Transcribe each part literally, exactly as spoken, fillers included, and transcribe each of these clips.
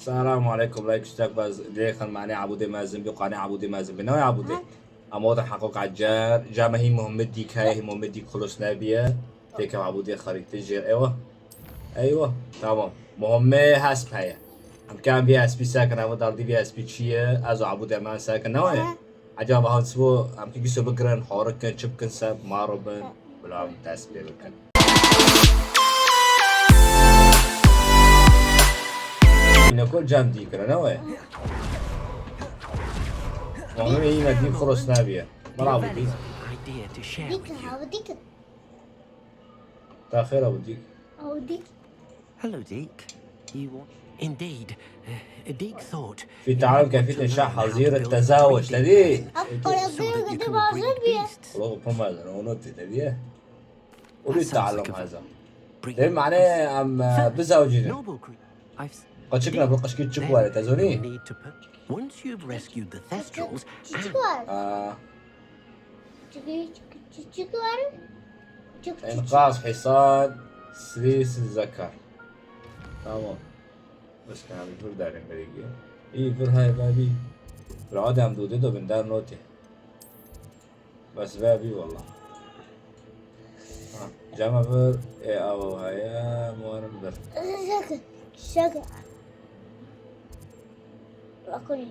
Selamun aleykum, like, iştirak baz, lêxin mane abûdê mezin bi, qane abûdê mezin bi, ne abûdê. Ama o da hakkok acar, came hî Muhammed dîk heye, hî Muhammed dîk xulus nebiye, têke abûdê xarîkte jêr, eywa. Eywa, tamam. Muhammed hesp heye. Em kan bir S P sekin, ama dar di bir S P çiye, ez abûdê men sekin, ne waye? Acaba hesbo, em ki giso bigirin, horik kin, çi bikin, se, maro bin, bila em dest pê bikin. Yine kol cem dî kire, ne waye? Muhammed yine dî xulus nebiye. Bravo, dî. Idea to share with you. Dîk, dîk. Ta xêr abû, dîk. Abû, dîk. Hello, Deek. You want... Indeed, uh, Deek thought في تعلم كيفية إنشاء حظيرة تزاوج، تدي؟ Olha, eu tenho que ter mais um dia. Logo por mais, não, não te devia. O تعلم هذا. Demek معناه أم بزوجين. قشكنا بالقشكي تشكوالي، تزوني؟ Once you've rescued the Thestrals and... آه. Çi, çi, çi, çi, çi, çi, çi, çi, إنقاذ حصان سريس الذكر. Tamam. Bes kana bir vur derin belki. İyi vur hay babi. Vur adam dode do bin dar noti. Bes ve bir valla. Ha, cama vur. E, av haya, muharım vur. Şaka. Şaka. Bakın.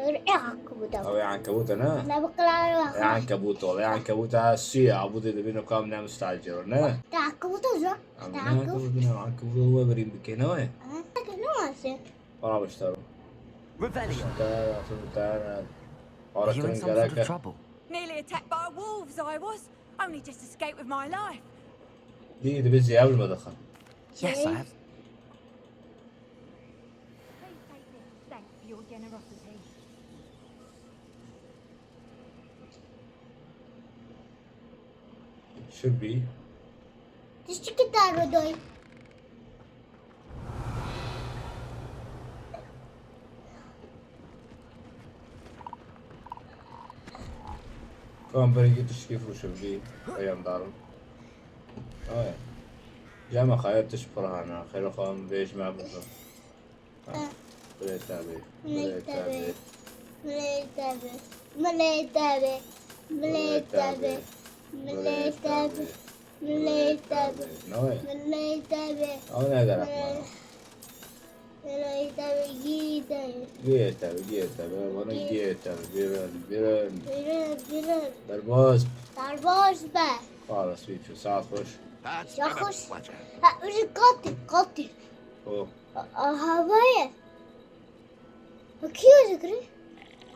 Ev ê ankebuta. Ew ê ankebuta, ne? Ne bi qilal... Ê ankebuta, ê ankebuta siyê, abûdê dibîne ku em ne mistacir, ne? Te ankebuta zor. Em ne ankebuta, ne ankebuta we birîn bike, ne we? Ha, ne wase. Bana başlar. Revelio. Te, te, te, are you in some sort of trouble? Nearly attacked by wolves, I was. Only just escaped with my life. Dî, dibê ziyav li me dixin. Yes, I have. Please take this. Thanks for your generosity. Should be. Tiştî ki te re doy. Kan berî tiştî firoşe bî. Peyamdarim. Ay. Cema xayir tiş pirana. Xêr xwe em vêj me bizo. Milê te bê. Milê te bê. Milê te bê. Milê te bê. Milê te bê. Milê te bê. Milê te bê. Navê? Milê te bê. Ew ne gerek me. Milê te bê. Giyê te bê. Giyê te bê. Giyê te bê. Bana giyê te bê. Birin. Birin. Birin. Derbas. Derbas be. Xalas wî çû. Saet xweş. Saet xweş. Ha, û jî qatî, qatî. Oh. Aha, vay. Kî dikirî?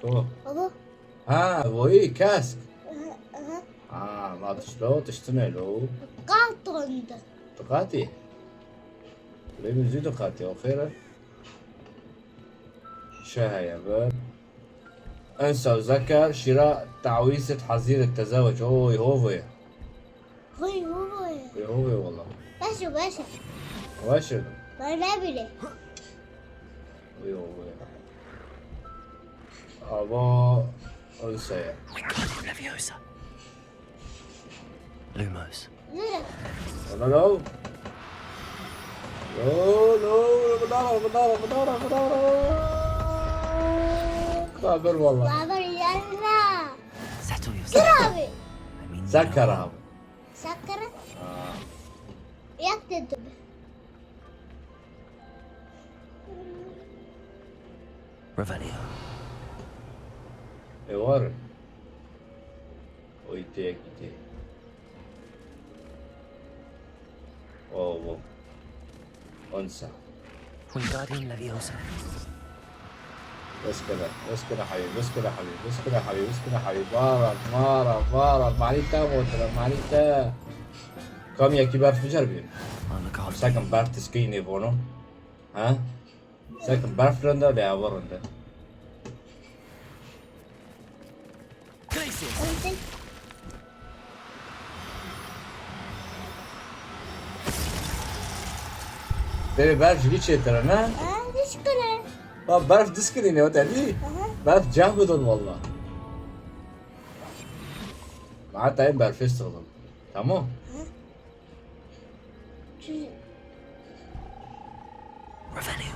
Ko? Abo. Ha, voyî kesk. Aha, aha. Ha, ma tişt lo, tiştine lo. Qatond. Tu qatî? Lê min zî tu qatî, o xêr e. Şe heye be. Ensa zeker şira tawîzet hazîret tezewec. Oy, hove. Oy, oy. Oy, hove valla. Baş o, baş o. Baş o. Bana bile. Oy, oy. Ava ensa ya. We got it, Leviosa. Lumos. Nereye? Ana lo. Lo, lo, lo, bedava, bedava, bedava, bedava. Kaber valla. Baba, yalla. Settle yourself. Dur abi. I mean, Sakar abi. Sakar. Ha. Yak dedim. Revelio. E var. Oy, tek, tek. Oh, wow. Onsa. Wingardium Leviosa. Bes kere, bes kere hayır, bes kere hayır, bes kere hayır, bes kere hayır. Bara, bara, bara. Marita motra, marita. Kam yekî berf bicer bî. Sakin berf tiskî nêbono. Ha? Sakin berf rende lê ava rende. Devê berf ji vî çêtir e, ne? Ha, diskine. Ba berf diskirîne o te dî? Aha. Berf ceh bidin walla. Ma heta em berfê sixdin. Tamam. Aha. Çi- Revelio.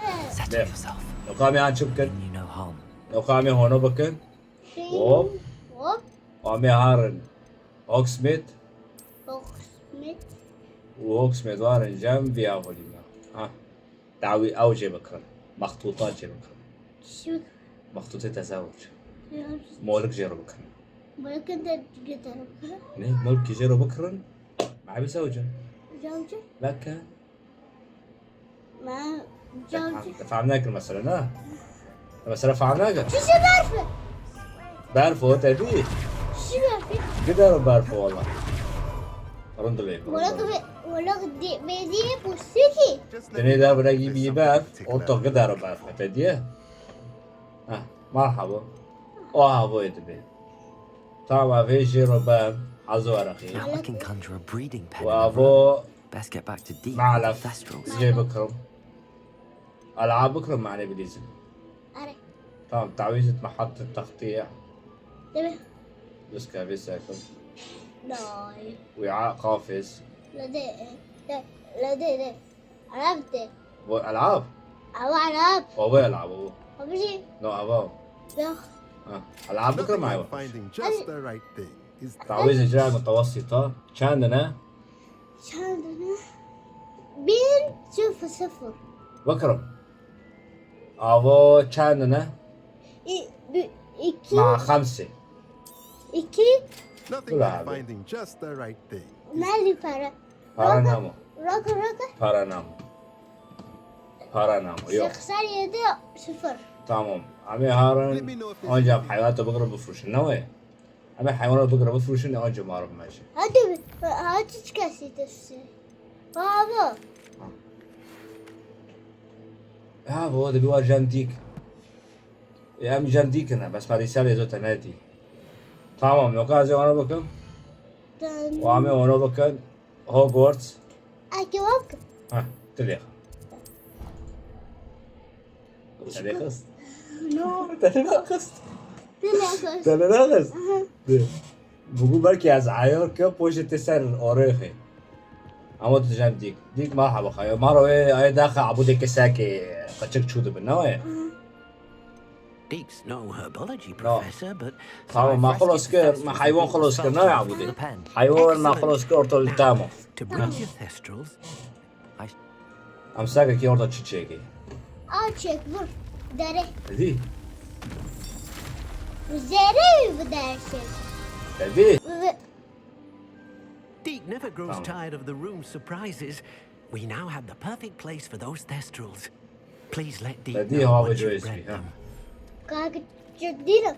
Settle yourself. Noka em ê han çi bikin? You know harm. Noka em ê hono bikin. Hop. Hop. Em ê harin. Hogsmeade. Hogsmeade. Û Hogsmeade warin cem vî avolîna. Ha. Dawî ew jê bikirin. Mextûta jê bikirin. Çi? Mextûtê tezewuc. Ya. Molik jê re bikirin. Molik de gider bikirin. Ne, molik jê re bikirin. Ma bi zewcin. Zewcin? Leke. Ma zewcin. Te fehm nekir mesela, ne? Mesela fehm nekir. Çi şey berfi? Berf o te dî. Çi berfi? Gider o berf o valla. Rindilê. Molik be, molik de, be diye bu siki. Tenê de bırak gibi berf. O to gider o berf. Te diye. Ha, merhaba. O havo ê dibe. Tamam, vê jê re ber, hezo eraqî. Now I can conjure a breeding pen in the room. Best get back to Deek with the thestrals. Jê bikirim. Elab bikirim, mane bilîzim. Are. Tamam, tawîzit mehat textiye. Deme. Diska vê sekim. Nay. Wîa qafêz. Lede, lede, lede. Elab te. Bo elab? Ava elab. Ava elab, ava. Abicî. No, ava. Yok. Ha, elab bikirim ayva. Finding just the right thing is. Tawîzê cira mutawasita. Çend ne? Çend ne? Bir sıfır sıfır. Bikirim. Ava çend ne? İ-, bi-, iki. Ma xemsê. İki. Nothing like finding just the right thing. Nerede para? Para namo. Raka, raka. Para namo. Para namo. Yok. Seksen yedi sıfır. Tamam. Em ê harin. Ancak hayvata bakıra bifruşun. Ne var? Em ê hayvana bakıra bifruşun. Ancak marım meşe. Hadi, hadi çıkarsın işte. Baba. Ha, bu da bir var jentik. Em jentik ne? Bes parîsel êzo te nedî. Tamam, yok az onu bakın. Tamam. Û em ê onu bakın. Hogwarts. Ake bak. Ha, dilê. Te lê xist. No. Te lê xist. Te lê xist. Te lê xist. Aha. Bû belkî ez eyar ke poşetê ser orê xê. Ama tu jem dîk. Dîk merhaba xeyo. Maro ê, ay daxa abudê kesakê qeçik çû dibin, ne wê? Deeks no herbology professor, but Tamam, ma xelos kir, ma heywan xelos kir, ne abudê. Heywan ma xelos kir, orta li tamam. To bring your thestrals, I Em sake ki orada çi çêkê? A çek vur. Dere. Dî. Zere bu dersin. Dî. Deek never grows Tamam. tired of the room's surprises. We now have the perfect place for those thestrals. Please let Deek Dî know hava once you've joyce bred bi, ha. them. Kaka çek dîna.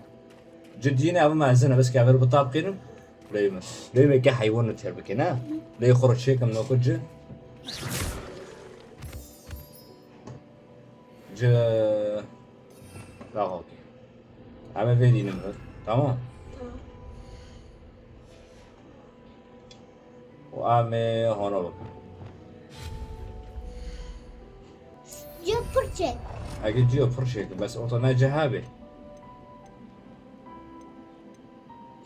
Cidî ne, ev mezin e, bes ki ev bi tab qînim. Lê me. Lê me ke heywan têr bike, ne? Lê xwe çêkim no ku ci. Ci. Daxo ki. Em ê vê dînin vir. Tamam. Tamam. Û em ê hona bikin. Ciyo pir çek. Ege ciyo pir çek, bes orta ne ci hebê.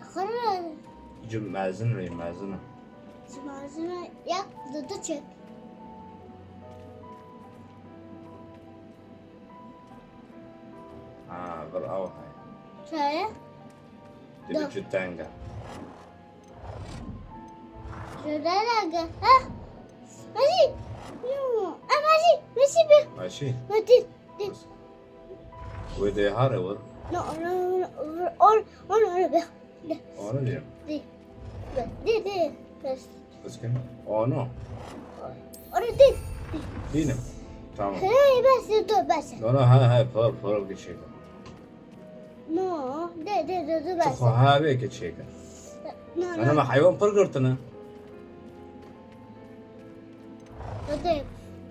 Xirre. Ci mezin rê, mezin e. Ci mezin e, yek, du, du çek. Ha, vir ew heye. Çaye? Dibi Dok. Ci teng e. Şuraya gel. Ha? Maşî. Yo. Ha, maşî. Maşî be. Maşî. Maşî. Wê dê hare wir. No, no, no, no, on, on, on, be. Onu diyorum. Di. Di, di, di. Bes. Kızgın. Onu. Onu di. Dînim. Tamam. Hey, bes, dur, bes. No, no, ha, ha, por, por geçelim. No, de, de, de, de, Çi bes. Xwe havê keçêke. No, Ana no. Me heywan pir girtine. De, de.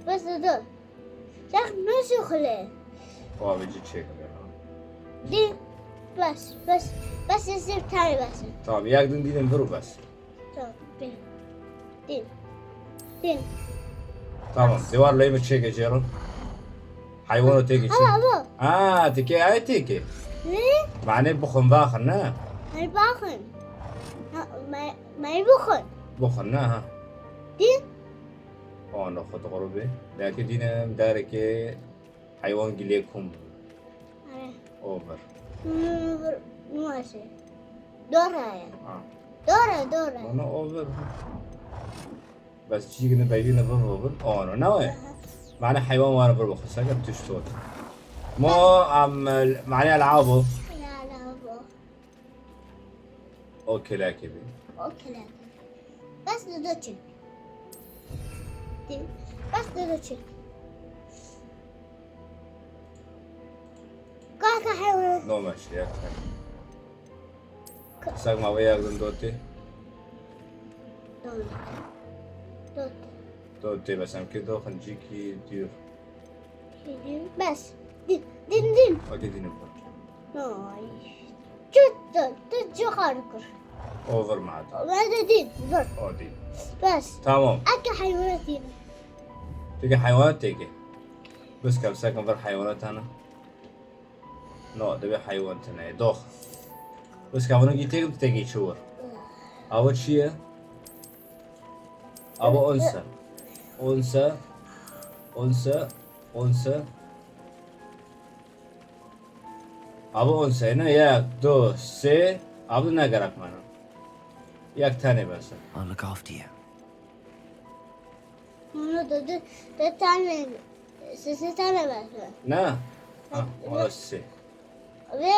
Bes de, de. Çak nasıl xule? Xwe havê ci çêke. Di. Bes, bes. Bes, bes, bes, bes. Tamam, yak din dînin vir û bes. Tamam, bin. Bin. Bin. Tamam, dewar leyme çêke jêro. Heywana têke çê. Aa, bu. Aa, têke, ay têke. Ne? Mane buxun vaxın, ne? Ay baxın. Ha, me, me buxun. Buxun, ne, ha? Din? Ona xud grubi. Belki dinem dereke Heywan gilê kum. Are. Over. Hmm, nuaşe. Dora ya. Ha. Dora, dora. Ona over. Bes çîgine beyvine bir robin. Ona ne o? Aha. Mane heywan wana bir bakın. Sakın tüş tot. Mo am mane el'abu. Ya el'abu. O kelakê bî. O kelakê. Bes dudu çek. Tim. Bes dudu çek. Kaka heywan. No meşe ya. Sak ma ve yardım doti. Doti. Doti. Doti bes em ki doxin cîkî dûr. Bes. Din, din, din. Hadi dînin xwe. Ay. Çut, tu, tu cixar kir. O vir mada. Ve de din, vir. O din. Bes. Tamam. Eke heywanat din. Peki heywanat têke. Bes kevsekin vir heywanat hene. No, divê heywan tine ye. Dox. Bes kevano gî têk têkî çi wir. Ava çi ye? Ava onse. Onse. Onse. Onse. Ava onse ne? Yek, du, sê. Ava ne gerek mana. Yek tane bes e. I'll look after you. Bunu da dört, dört tane, sesi tane versin. Ne? Ha, o da sê. Ve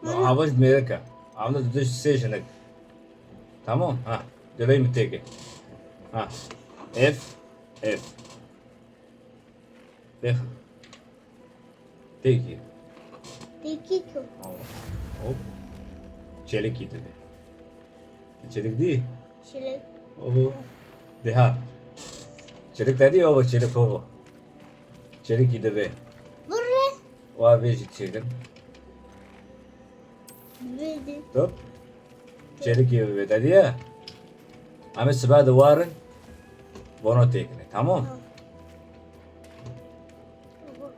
No, ava ji mêrik e. Ava da dört sê jinik. Tamam? Ha. Dilê min têke. Ha. Ev. Ev. Bêx. Têkî. Têkî ku. Hop. Çelikî dibe. Çelik dî? Çelik. Oho. Deha. Çelik te dî oho, çelik oho. Çelikî dibe. Burre. Wa vê jî çêkin. Bêdî. Top. Çelikî vê te diye. Em ê sibe de warin. Bono têkine. Tamam? Tamam.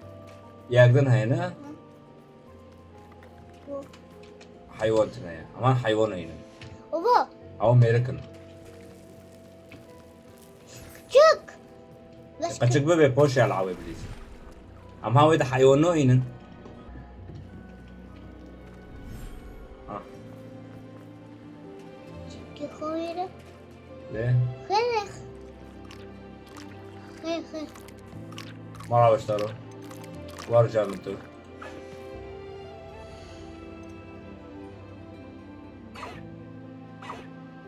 Yek din heye ne? Hı. Bu. Heywan tine ye. Aman heywan heyne. Baba. Ama mêrik in. Qeçik bibe poşê elawê bilîz. Em ha wê de heywan nayînin. Ha. Çimkî xwe wêre. Lê? Xêr, xêr. Xêr, xêr. Mara beşdaro. War ca min tu.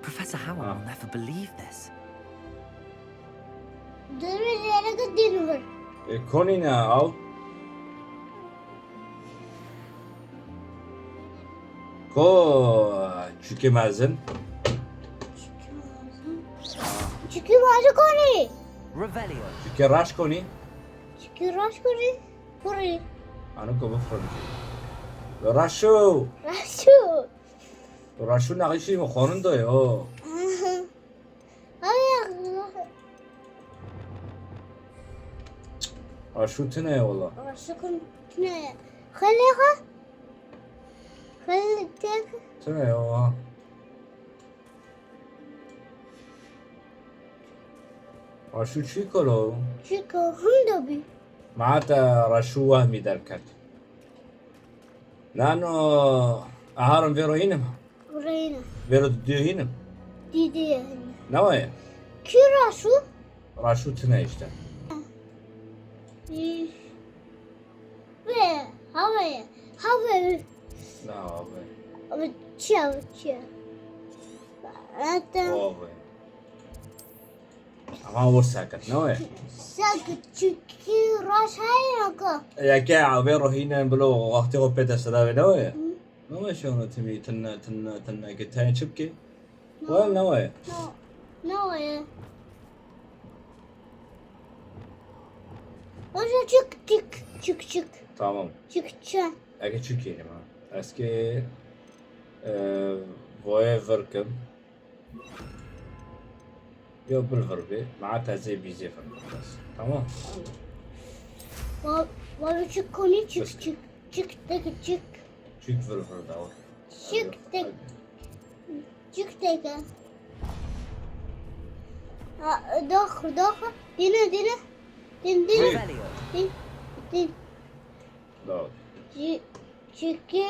Professor Howell Ah. will never believe this. Dönme yere gidin vur. E, konî ne al. Ko çikê mezin. Çikê mezin konî. Revelio. Çikê raş konî. Çikê raş konî. Kurî. Ano ko bifrin. Raşo. Raşo. Raşo nexişî mi xonun do yo. Ay, Aşû tune ye wala. Aşû tune ye. Xelê xwe. Xelê tek. Tune ye wala. Aşû çî kolo? Çî ko hunda bî. Ma te Raşû wehmî derket. Nano, eharim vêro hînim. Reyna. Vêro didiyo hînim. Didiyo hînim. Ne waye? Kî Raşû? Raşû tine işte. Ve, havaya, havaya. Ne havaya? Abi çiya, çiya. Hatta. Havaya. Ama o seket, ne waye? Seket, çünkü Raş hayır yok. Ya ke abi rohinen bilo vakti o pete sadabe ne waye? Hı. Ne waye şunu timi tınne, tınne, tınne ki tane çıp ki? No. Well, ne waye? No. Ne waye? Hoca çık, çık, çık, çık. Tamam. Çık, çık. Eke çık yedim ha. Eski, e, voye vırkım. Yo, bil vir bê. Ma te zê bîzê vir bas. Tamam. Wa-, walo çik konî çik Bas. Çik. Çik tek çik. Çik vir vir da. Çik tek. Çik tek. Ha, dox, dox. Dine, dine. Din, din. Çik. Din, din. Da. Çi-, çiki.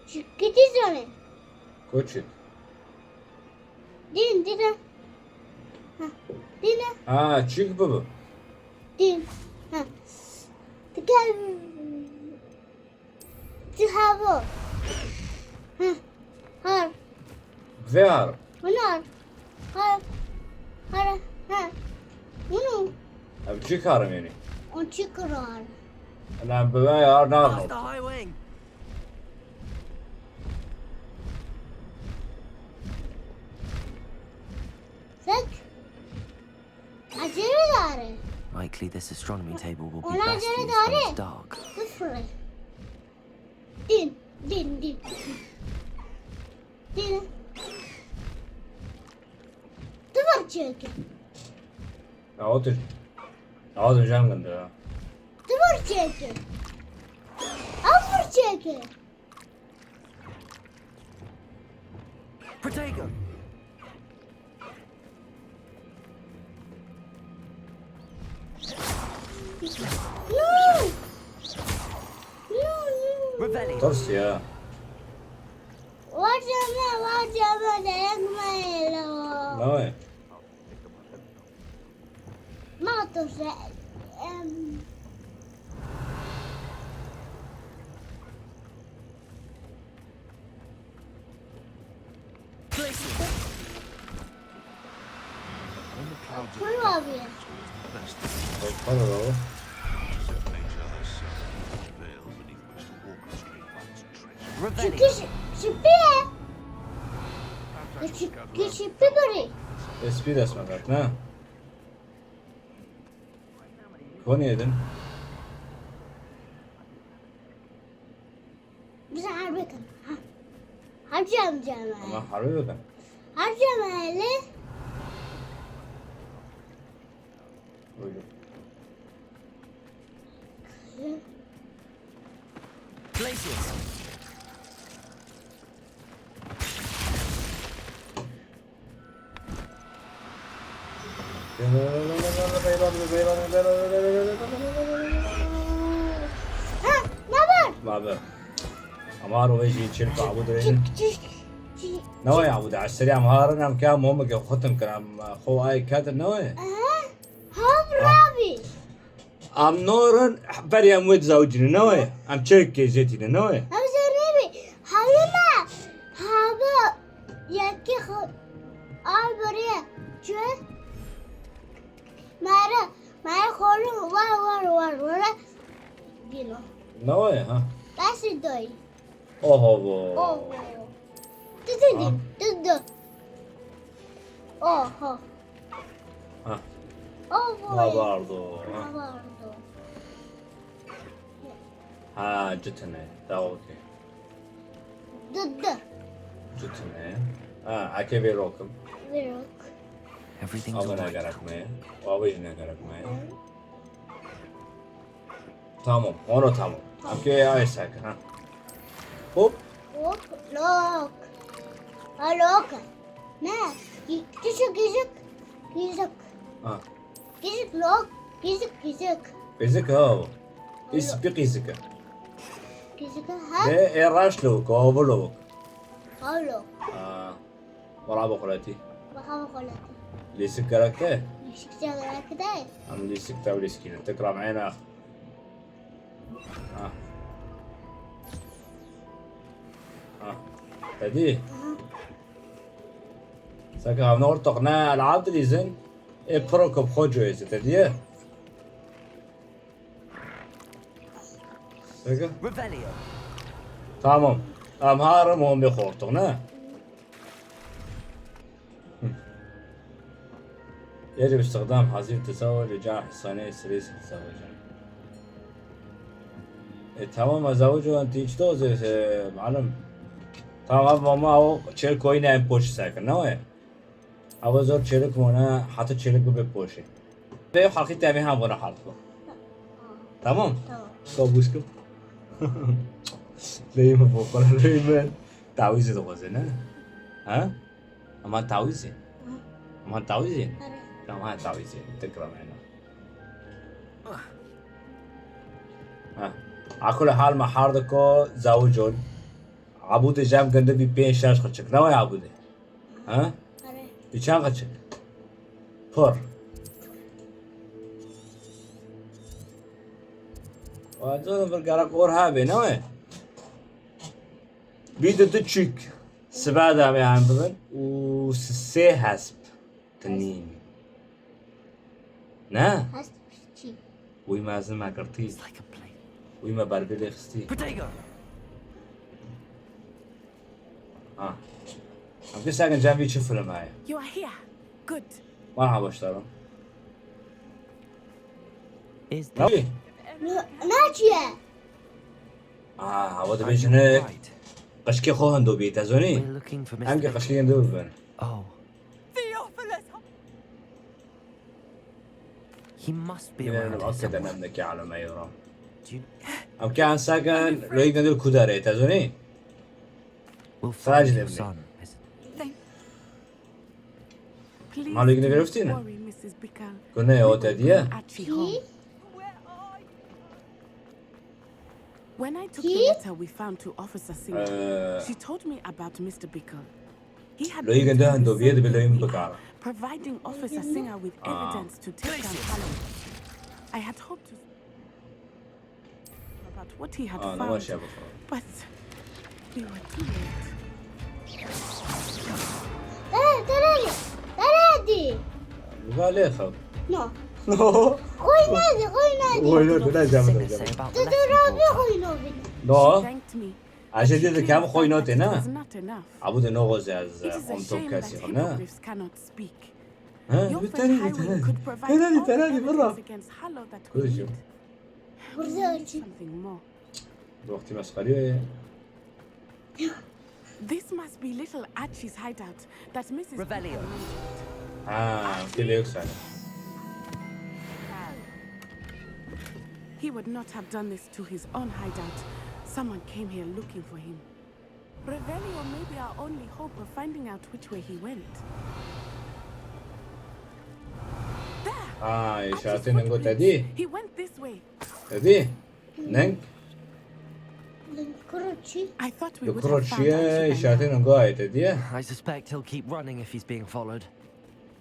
Çiki dizane. Koçik. Din, dine. Ha, dine. Ha, çik bibi. Din. Ha. Dikel. Dihavo. Ha. Har. Vê har. Hunar. Har. Har. Ha. Bunu. Ev çi karim yani? O çi karar? Lan bi vê har ne Off the high wing. Sek. Acele dare. Likely this astronomy table will be Ona best acele used when dare. It's dark. Sıfır. Din, din, din. Din. Tıvır çekin. Ya otur. Ya otur canım ya. Tıvır çekin. Azır çekin. Protego. No! No, no! Revelio. Tirs ya. Vaceme, vaceme, dayak mı yelo? Ne var? Ma tu se, em. Glacial. When the clouds of Kuru death abi. Bak, bana da o. Nature herself veils beneath which the orchestra finds treasure. Revelio. Çünkü şi-, şipi. Çünkü şipi böyle. Espri resmen zaten ha. Konyaydın. Bize harbe kan. Ha. Harcam cama. Ama harbe kan. Harcam hele. Öyle. Glacius. Ha, ne var? Babi. Ama ro jî çil kabû dirênin. Çik, çik, çik. Ne waya bû de, eşterî em harin, em ke mom ke xutim kirin, em xo ay katin ne waya? Aha. Hov rabî. Em norin, berî em wê dizewicînin, ne wê? Em çirkê jê tînin, ne wê? Ew zerrê bî. Hewlime. Hebe. Yekî xwe. Al berê. Çi? Mare. Mare xolin war, war, war, war. Dîno. Ne wê, ha? Bes doy. Oho bo. Oho. Tu, tu, Ha. tu, tu. Oho. Ha. Oho. Labardo, ha. Labardo. Ha, citine. Da okey. Tu, tu. Citine. Ha, ake verokim. Verok. Everything's Ama all ne right. gerek me? Abi ne gerek me? Hı. Tamam, onu tamam. Okey, ay sek, ha. Hop. Hop, lok. Ha, lok. Ne? Gi-, küçük küçük. Küçük. Ha. Küçük lok. Küçük küçük. Küçük ha o. İspi küçük. Küçük ha? Ne, e raş lok, o bu lok. Ha, lok. Ha. Merhaba xwelatî. Merhaba xwelatî. Lîstik gerek te? Lîstik gerek te? Em lîstik te lîskînin. Tekrar meyna. Ha. Ha. Te dî? Aha. Seke hevne ortoq ne elab dilîzin. E pro kop xwe coyê te dî? Seke? Revelio. Tamam. Em harim hon bê xortoq ne? Hı. يجب استخدام حظيرة التزاوج لجعل حصانية سلاسل التزاوج. E, tamam, ez zewicim, tî çi doz, e, malum. Tamam, mama o çêl koyne em poşî sekir, ne wê? Ew zor çêlik mone, heta çêlik bibe poşî. Vê haqî te em ê hem bona hal xwe. Tamam? Tamam. Kabûl kim. Leyê min bo xwe, leyê min. Tawîzê dixwaze, ne? Ha? Ama tawîzê. Hı. Ama tawîzê. Are. Tamam, ha, tawîzê. Tekrar meyna. Ha. Akule hal me hardiko zawicon. Abûdê cem gindi bî pênc şeş xirçik. Ne wê abûdê? Ha? Are. Bî çend xirçik? Pir. Wa zor bir gerek or habe, ne wê? Bî di du çûk. Sibe de em ê herin bibin û s-, sê hesp tinîn. Ne? Hesp çi? Wî me zin me girtî. It's like a play. Wî me berbê lê xistî. Protego! Ha. Em kê sekin cem vî çi film heye? You are here. Good. Merhaba, ştaran. Is Ne? Ne, ne çiye? Ah, hava dibêjine. Right. Qişkê xwe hendo bî, te zonî? We're looking for Em Mister ki qişkê hendo bibin. Oh. Theophilus! He must be Yine around here akide somewhere. Nemdeki aleme yoram. Do you Em ki an sakin, loyik nedir kudare, te zonî? We'll Sadece find your demle. Son, Mister Thank Please Malik ne do not görüftüğünü? Worry, Missus Bickle. Gune o We will te diye. Bring Archie home. When I took the Ki? Letter we found to Officer Singer, Ee, she told me about Mister Bickle. He had Loyik been de doing hando the bîye same de thing loyik we bikar. Have, providing Officer Singer with Ah. Evidence to take down Callum. I had hoped to about what he had Aa, ne found, başa bakalım. But we were too late. Dere, dere, dere di. Vale xew. No. No. Xwî nadi, xwî nadi. Oy, no, ne cem. Say about the Tu, tu last rabi report. Xwî no bîne. No. She thanked me. Aje de kam xwî no te na. It was not enough. Abu de no goz az. It is a shame that hippogriffs cannot speak. Ha, Your friend Highway could provide all the evidence against Harlow that we need. Burada açık. Something more. Wextî mesxerî ye. This must be little Archie's hideout that Missus Revelio. Ha, ki lê yüksel. He would not have done this to his own hideout. Someone came here looking for him. Revelio may be our only hope of finding out which way he went. Ha, îşaretê ningo te dî? He went this way. Te dî? Ning? Li kuro çi? I thought we Li would kuro have found çiye, Archie by îşaretê now. Ningo ayê te dî ye? I suspect he'll keep running if he's being followed.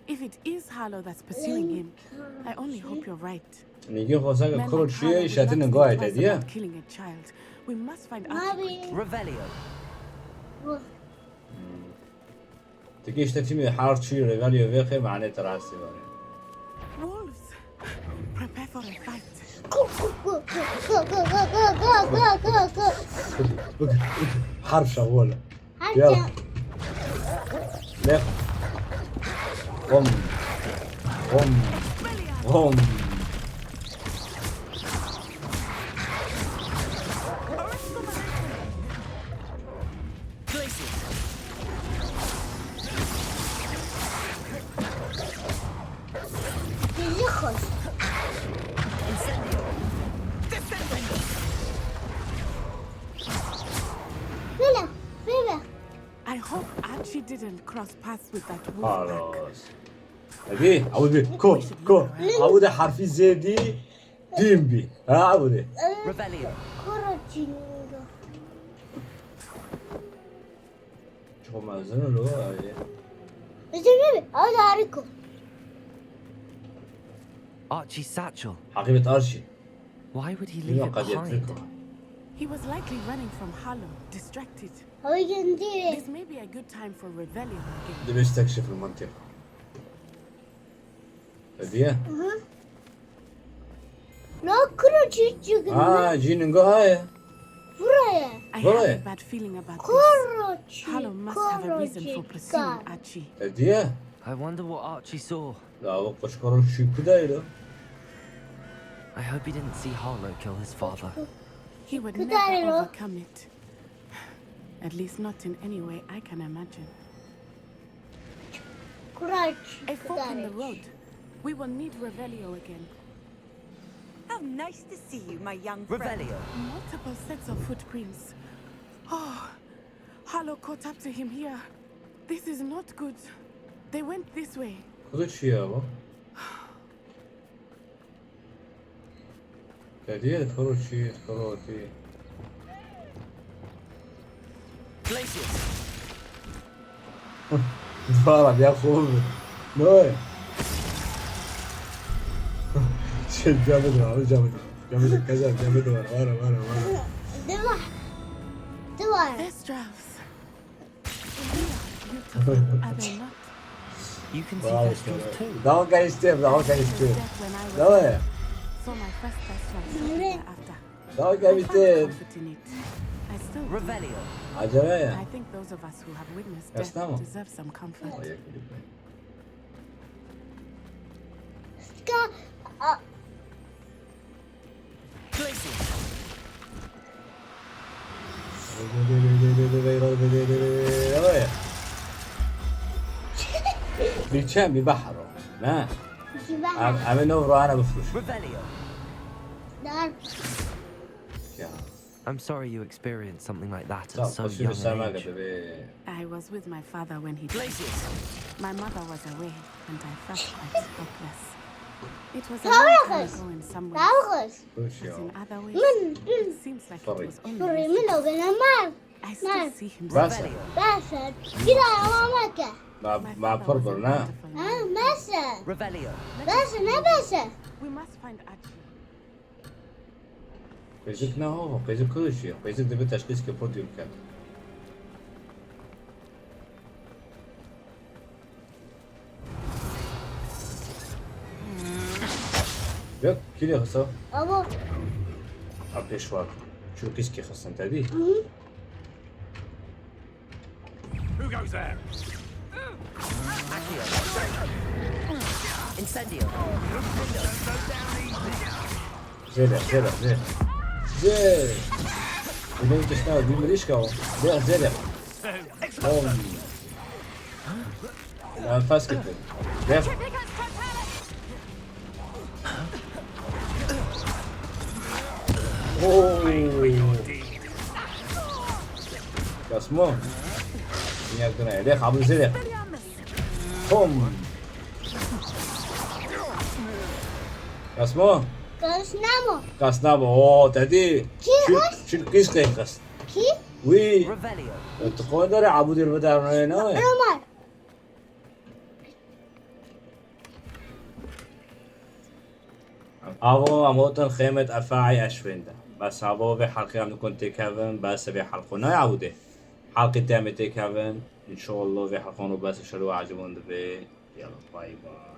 If it is Harlow that's pursuing him, I only hope you're right. Ningê xwe sake Men kuro like çiye, Harlow would îşaretê not ningo ayê think te twice dî ye? About killing a child. We must find Archie quickly. Revelio. Bu. Ti gihîşte tîmê her çî Revelio vêxê, manê te rastî vane. Wolves, prepare for a fight. Her şawole. Her Gel. Can. Left. Home. Home. Home. Bizi koş. Böyle, böyle. I hope Archie didn't cross paths with that wolf pack. Halas. Hadi, abu de, ko, ko. Abu de harfi Z di, dimbi. Ha, abu de. Revelio. Koro çinga. Çok mezun lo abi. Bizim gibi, o da harika. Archie satchel. Hakimiyet Archie. Why would he leave it behind? He was likely running from Harlow, distracted. This may be a good time for Revelio again. Dibê stekşif li mantiq. Hediye? Hı hı. La kuro çi çi Ha, cînin go haye. Buraya. I have a bad feeling about this. Kuro çi, Harlow must have a reason for pursuing Archie. Hediye? I wonder what Archie saw. La o koçkoro çi kudaylo. I hope he didn't see Harlow kill his father. He would never overcome it. At least not in any way I can imagine. A fork in the road. We will need Revelio again. How nice to see you, my young friend. Revelio. Multiple sets of footprints. Oh, Harlow caught up to him here. This is not good. They went this way. Kudu çi ya bu? Hediye, koro çi, koro ti. Glacius. Valla ya, xov. No. Şey, camı da, camı da. Camı da, kazan, camı da var, var, var, var. Duvar. Duvar. This drives. Are they not? You can see Vay Thestrals be. Too. Dalga geçtim, dalga geçtim. Death when I was Dalga. Young. Saw my first Thestral shortly thereafter. Dalga geçtim. I found comfort in it. I still do. Revelio. Acaba ya. I think those of us who have witnessed death deserve some comfort. Tamam. Ska- a- Bir çem, bir bahar o. Ne? Bir bahar. Em, em ne vurana bifruş. Revelio. Dar. Ya. I'm sorry you experienced something like that at so young an age. I was with my father when he died. Glacius. My mother was away, and I felt quite helpless. It was a long time ago in some ways, but in other ways, it seems like it was only yesterday. I still see him. Basa. Revelio. Basa. Bir daha ama bak. Ma, ma pırpır ne? Ha, basa. Revelio. Basa, ne basa? We must find Archie. Qêzik ne ho, qêzik kilo çi ye? Qêzik dibe teşxîskê pir dûr ke. Yok, kî lê xisa? Abo. A pêşwar. Çû qîskê xistin te dî? Hı hı. Who goes there? Accio. Incendio. Zêde, zêde, zêde. Zê. Bunun dışında bir mirişka o. Zê, zêde. Oğlum. Ben fas gittim. Gel. Oo. Kasmo. Niye gına? Dek, abuzê dek. Hom. Kasmo? Kasnamo. Kasnamo. Oo, tedî. Kî Çil, hoş? çil kîs qey qist. Kî? Wî. Revelio. Tu xwe dere abûdê li bidar ne ne. Ömer. Avo, em hotin xêmet efaî eşvên de. Bes avo vê helqê em nikun têkevin, bes vê helqo ne abûdê. Helqê te em ê têkevin. İnşallah vê helqon û bes şer û acibon divê. Yalla, bay bay.